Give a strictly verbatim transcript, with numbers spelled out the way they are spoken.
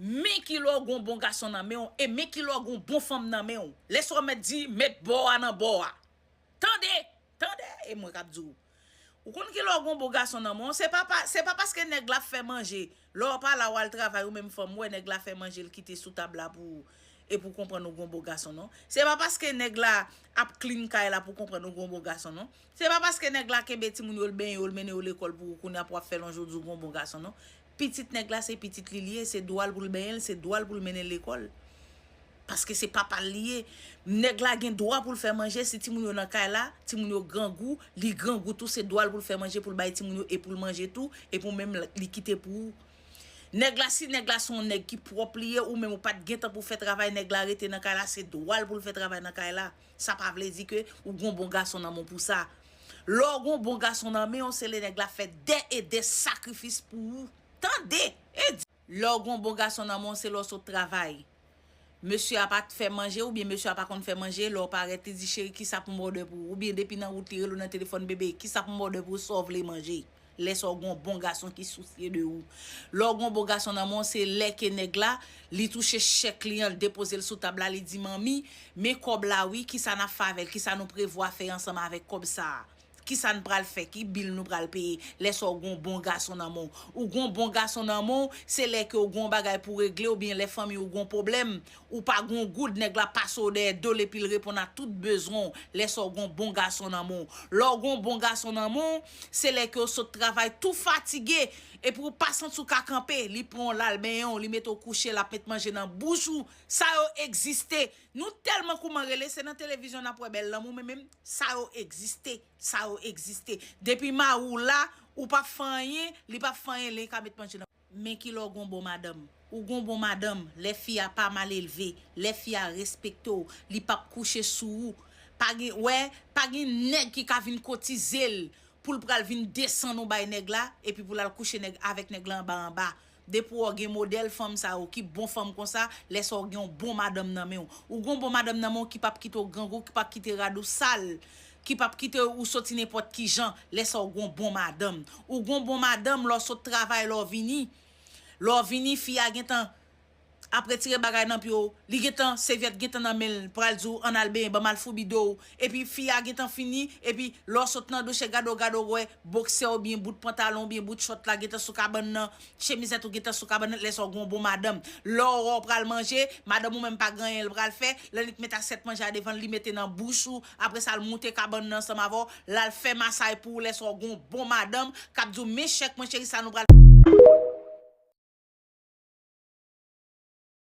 Men ki lè w gon bon gason nan men w, e men ki lè w gon bon fanm nan men w. Lè sa w mèt di, met bò a nan bò a. Tande! Tande! E mwen k ap di w. Ou konn ki lè w gon bon gason nan men w, se pa, pa, se pa paske nèg la ap fè manje. Lè w pa la, w al travay, ou menm fanm, ou wè nèg la fè manje, l kite sou tab la pou ou. E pou konprann ou gon bon gason, non. Se pa paske nèg la ap clean kay la pou konprann ou gon bon gason, non. Se pa paske nèg la kenbe timoun yo, l benyen yo, l mennen yo lekòl pou ou, kounye a pou w ap fè lonje w di w gon bon gason, non. Pitit nèg la, se pitit li li ye, se dwa l pou l benyen l, se dwa l pou l mennen l lekòl. Paske se papa l li ye. Nèg la gen dwa pou l fè manje, si timoun yo nan kay la, timoun yo grangou, li grangou tou, se dwa l pou l fè manje, pou l bay timoun yo, e pou l manje tou, e pou menm li kite pou ou. Nèg la, si nèg la se yon nèg ki pwòp li ye, ou menm ou pa t gen tan pou fè travay, nèg la rete nan kay la, se dwa l pou l fè travay nan kay la. Sa pa vle di ke ou gon bon gason nan men w pou sa. Lè w gon bon gason nan men w, se lè nèg la fè dè e dè sakrifis pou ou. Tande! E di, lè w gon bon gason nan men w, se lè w sot travay. Mesye a pa t fè manje, oubyen mesye a pa konn fè manje, lè w parèt, li di, cheri, kisa pou m òdè pou ou? Oubyen depi nan wout, li rele w nan telefòn, bebe, kisa pou m òdè pou ou, sa w vle manje? Lè sa w gon bon gason ki sousye de ou. Lè w gon bon gason nan men w, se lè ke nèg la, li touche chèk li an, l depoze l sou tab la, li di, manmi, men kòb la wi, kisa n ap fè avè l, kisa nou prevwa fè ansanm avèk kòb sa a? Kisa n pral fè? Ki bil nou pral peye? Lè sa w gon bon gason nan men w. Ou gon bon gason nan men w, se lè ke w gon bagay pou regle oubyen lè fanmi w gon pwoblèm, ou pa gon goud, nèg la pase w dèyè do l epi l reponn a tout bezwen w. Lè sa w gon bon gason nan men w. Lè w gon bon gason nan men w, se lè ke w sot travay tou fatige, epi w pa santi w ka kanpe, li pran w l al benyen w, li mete w kouche, l ap met manje nan bouch ou. Sa yo egziste. Nou tèlman kouman rele, se nan televizyon n ap wè bèl lanmou, men menm sa yo egziste, sa yo egziste. Depi mari w la, ou p ap fè anyen, li p ap fè anyen, li ka met manje nan. Men ki lè w gon bon madanm. Ou gon bon madanm, lè fi a pa mal elve, lè fi a respekte w, li p ap kouche sou ou. Pa gen, wè, pa gen nèg ki ka vin kotize l pou l pral vin desann ou bay nèg la, epi pou l al kouche nèg, avèk nèg la anba anba. Depi w gen modèl fanm sa yo ki bon fanm konsa, lè sa w gen yon bon madanm nan men w. Ou gen yon bon madanm nan men w ki p ap kite w grangou, ki p ap kite rad ou sal, ki p ap kite ou soti nenpòt ki jan, lè sa w gen yon bon madanm. Ou gen yon bon madanm, lè w sot travay, lè w vini, lè w vini, fi a gentan ap retire bagay nan pye w, li gentan, sèvyèt gentan nan men l, pral di w, ann al benyen, ban m al foubi do w. Epi fi a gentan fini, epi lè w sot nan douch, gade w, gade w, wè boksè oubyen bout pantalon oubyen bout chòt la gentan sou kabann nan, chemizèt ou gentan sou kabann nan, lè sa w gen yon bon madanm. Lè w wè w pral manje, madanm ou menm pa gen anyen l pral fè, lè li t met asyèt manje a devan l, li mete nan bouch ou, apre sa l moute kabann nan ansanm avè w, l al fè masay pou ou, lè sa w gen yon bon madanm k ap di w, men chèk mwen cheri, sa nou pral